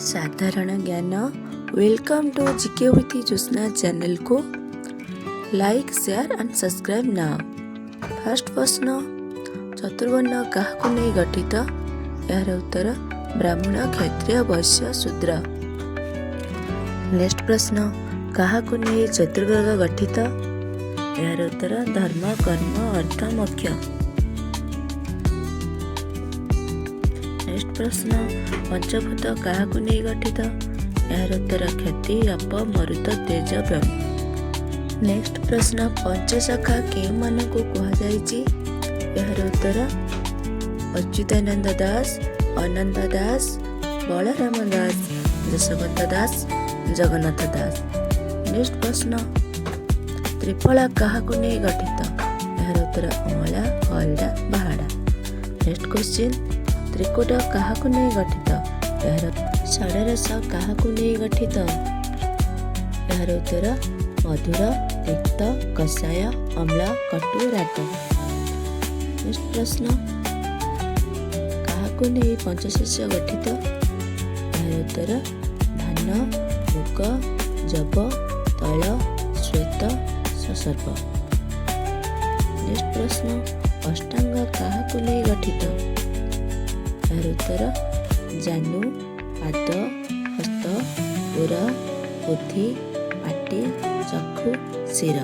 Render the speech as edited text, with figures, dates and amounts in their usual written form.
ସାଧାରଣ ଜ୍ଞାନ। Welcome to GK with Jyotsna ଚ୍ୟାନେଲକୁ like, share and subscribe now. First ପ୍ରଶ୍ନ, ଚତୁର୍ବର୍ଣ୍ଣ କାହାକୁ ନେଇ ଗଠିତ? ଏହାର ଉତ୍ତର ବ୍ରାହ୍ମଣ, କ୍ଷତ୍ରିୟ, ବୈଶ୍ୟ, ଶୂଦ୍ର। ନେକ୍ସଟ ପ୍ରଶ୍ନ, କାହାକୁ ନେଇ ଚତୁର୍ବର୍ଗ ଗଠିତ? ଏହାର ଉତ୍ତର ଧର୍ମ, କର୍ମ, ଅର୍ଥ, ମୋକ୍ଷ। ନେକ୍ସଟ ପ୍ରଶ୍ନ, ପଞ୍ଚଭୂତ କାହାକୁ ନେଇ ଗଠିତ? ଏହାର ଉତ୍ତର କ୍ଷତି, ଅପ, ମରୁତ, ତେଜ, ବ୍ୟୋମ। ନେକ୍ସଟ ପ୍ରଶ୍ନ, ପଞ୍ଚସଖା କେଉଁମାନଙ୍କୁ କୁହାଯାଇଛି? ଏହାର ଉତ୍ତର ଅଚ୍ୟୁତାନନ୍ଦ ଦାସ, ଅନନ୍ତ ଦାସ, ବଳରାମ ଦାସ, ଯଶୋବନ୍ତ ଦାସ, ଜଗନ୍ନାଥ ଦାସ। ନେକ୍ସଟ ପ୍ରଶ୍ନ, ତ୍ରିଫଳା କାହାକୁ ନେଇ ଗଠିତ? ଏହାର ଉତ୍ତର ଅଁଳା, ହରିଡ଼ା, ବାହାଡ଼ା। ନେକ୍ସଟ କ୍ୱେଶ୍ଚିନ୍, ତ୍ରିକୂଟ କାହାକୁ ନେଇ ଗଠିତ? ଏହାର ଷଡ଼ରସ କାହାକୁ ନେଇ ଗଠିତ? ଏହାର ଉତ୍ତର ମଧୁର, ତିକ୍ତ, କଷାୟ, ଅମ୍ଳ, କଟୁ, ରାଗ। ନେକ୍ସଟ ପ୍ରଶ୍ନ, କାହାକୁ ନେଇ ପଞ୍ଚଶସ୍ୟ ଗଠିତ? ଏହାର ଉତ୍ତର ଧାନ, ମୁଗ, ଯବ, ତୈଳ, ଶ୍ୱେତ, ସସର୍ପ। ନେକ୍ସଟ ପ୍ରଶ୍ନ, ଅଷ୍ଟାଙ୍ଗ କାହାକୁ ନେଇ ଗଠିତ? ଏହାର ଉତ୍ତର ଜାନୁ, ପାଦ, ହସ୍ତ, ଉର, ବୁଦ୍ଧି, ପାଟି, ଚକ୍ଷୁ, ଶିର।